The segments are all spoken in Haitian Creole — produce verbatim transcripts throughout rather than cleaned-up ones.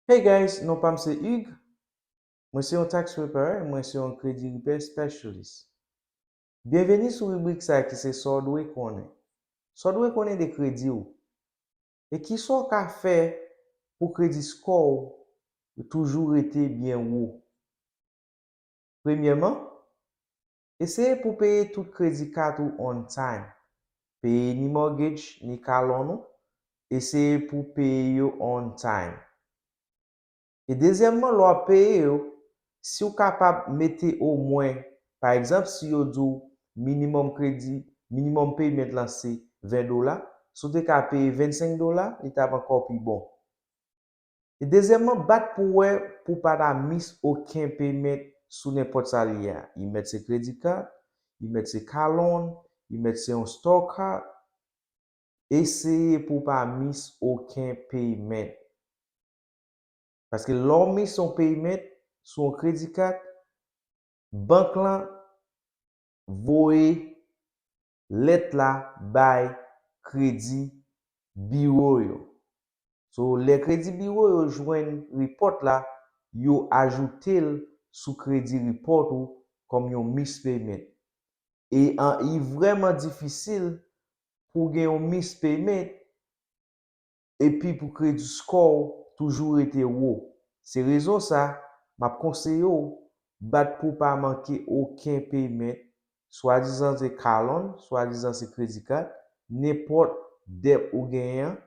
Hey guys, non pa m se Hugues. Mwen se yon tax preparer, mwen se yon credit repair specialist. Byenveni sou ribrik sa ki se sa w dwe konnen. Sa w dwe konnen de kredi w. E kisa w ka fè pou kredi score w toujou rete byen wo. Premyèman, eseye pou peye tout kredi kat ou on time. Peye ni mortgage, ni car loan ou, eseye pou peye yo on time. E dezyèmman, lè w ap peye yo, si w kapab mete omwen, pa egzanp, si yo di w minimum kredi, minimum payment lan se ven dola, si w te ka peye vennsenk dola, li t ap ankò pi bon. E dezyèmman, bat pou w wè pou w pa ta miss okenn payment sou nenpòt sa l ye a. Li mèt se credit card, li mèt se car loan, li mèt se yon store card. Eseye pou w pa miss okenn payment. Paske lè w miss yon payment sou yon credit card, bank lan voye lèt la bay kredi biwo yo. So, lè kredi biwo yo jwenn report la, yo ajoute l sou kredi report ou kòm yon miss payment. E an, li vrèman difisil pou gen yon miss payment epi pou kredi score w toujou rete wo. Se rezon sa, m ap konseye w bat pou w pa manke okenn payment, swadizan se car loan, swadizan se credit card, nenpòt dèt ou genyen an,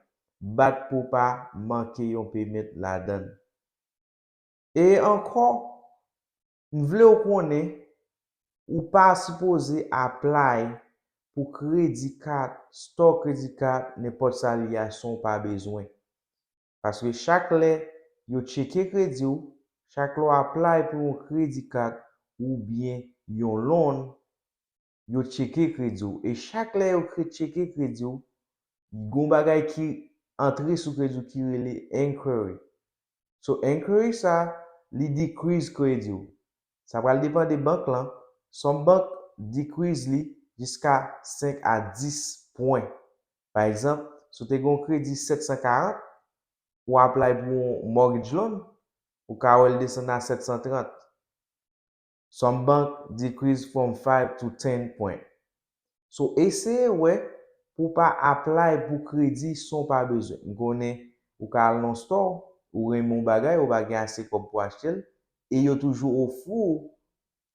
bat pou w pa manke yon payment ladan l. E ankò, m vle w konnen, ou pa sipoze apply pou credit card, store credit card, nenpòt sa l ye a san w pa bezwen. Paske chak lè yo tcheke kredi w, chak lè w apply pou yon credit card oubyen yon loan, yo tcheke kredi w. E chak lè yo kre-, tcheke kredi w, gon bagay ki antre sou kredi w ki rele inquiry. So, inquiry sa, li decrease kredi w. Sa pral depann de bank lan. Some bank decrease li jiska senk a dis pwen. Pa egzanp, si w te gen yon kredi sèt san karant, ou apply pou yon mortgage loan, ou ka wè l desann a sèt san trant. Some bank decrease from five to ten point. So, eseye wè pou w pa apply pou kredi san w pa bezwen. M konnen ou ka al nan store, ou renmen yon bagay, ou pa gen ase kòb pou achte l, e yo toujou ofri w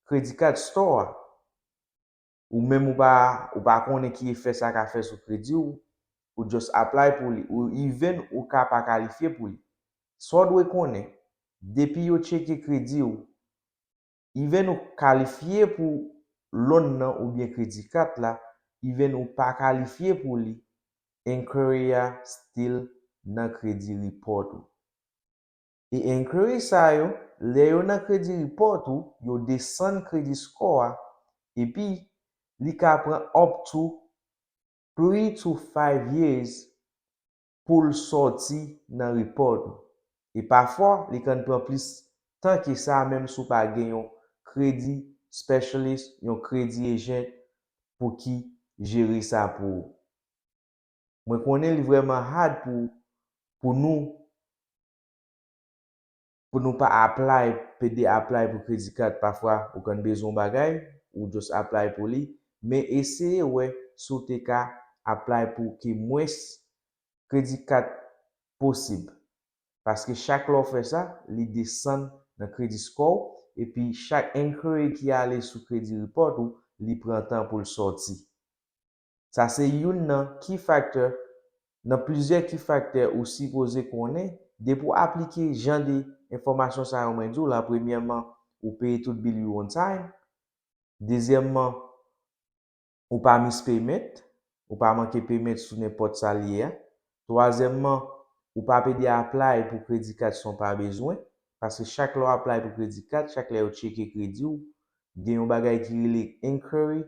credit card store a. Ou menm ou pa, ou pa konnen ki efè sa ka fè sou kredi w, ou just apply pou li, ou even ou ka pa kalifye pou li. Sa w dwe konnen, depi yo tcheke kredi w, even ou kalifye pou loan nan oubyen credit card la, even ou pa kalifye pou li, inquiry a still nan credit report ou. E inquiry sa yo, lè yo nan credit report ou, yo desann credit score a, epi li ka pran up to three to five years pou l sòti nan report ou. E pafwa, li konn pran plis tan ke sa, menm si w pa gen yon credit specialist, yon credit agent pou ki jere sa pou ou. Mwen konnen li vrèman hard pou, pou nou, pou nou pa apply, pede apply pou credit card. Pafwa, ou konn bezwen yon bagay, ou just apply pou li, men eseye wè si w te ka apply pou ki mwens credit card posib. Paske chak lè w fè sa, li desann nan credit score w, epi chak inquiry ki ale sou credit report ou, li pran tan pou l sòti. Sa se youn nan key factor, nan plizyè key factor ou sipoze konnen, depi w aplike jan de enfòmasyon sa yo mwen di w la, premyèman, ou peye tout bill yo on time, dezyèmman, ou pa miss payment, ou pa manke payment sou nenpòt sa l ye a, twazyèmman, ou pa pede apply pou credit card san w pa bezwen, paske chak lè w apply pou credit card, chak lè yo tcheke kredi w, gen yon bagay ki rele inquiry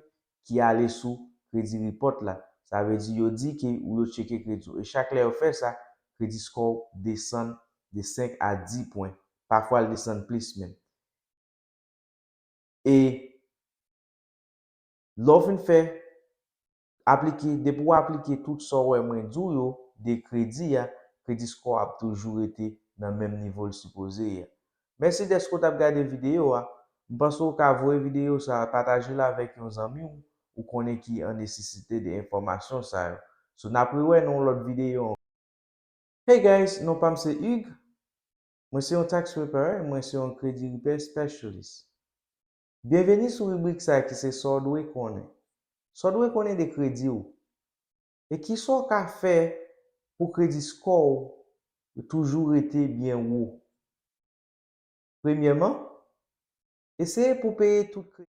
ki ale sou credit report la. Sa vle di yo di ke ou yo tcheke kredi w. E chak lè yo fè sa, credit score w desann de senk a dis pwen. Pafwa l desann plis menm. E lè w fin fè, aplike, depi w aplike tout sa w wè mwen di w yo de kredi a, credit score ap toujou rete nan menm nivo l sipoze ye a. Mèsi dèske w t ap gade videyo a. M panse w ka voye videyo sa a, pataje l avèk yon zanmi w ou konnen ki an nesesite de enfòmasyon sa yo. So, n ap rewè nan yon lòt videyo ankò. Hey guys, non pa m se Hugues. Mwen se yon tax preparer, mwen se yon kredi ripè specialist. Byenveni sou ribrik sa a ki se sa w dwe konnen. Sa w dwe konnen de kredi w. E kisa w ka fè pou kredi score w toujou rete byen wo? Premyèman, eseye pou peye tout kredi.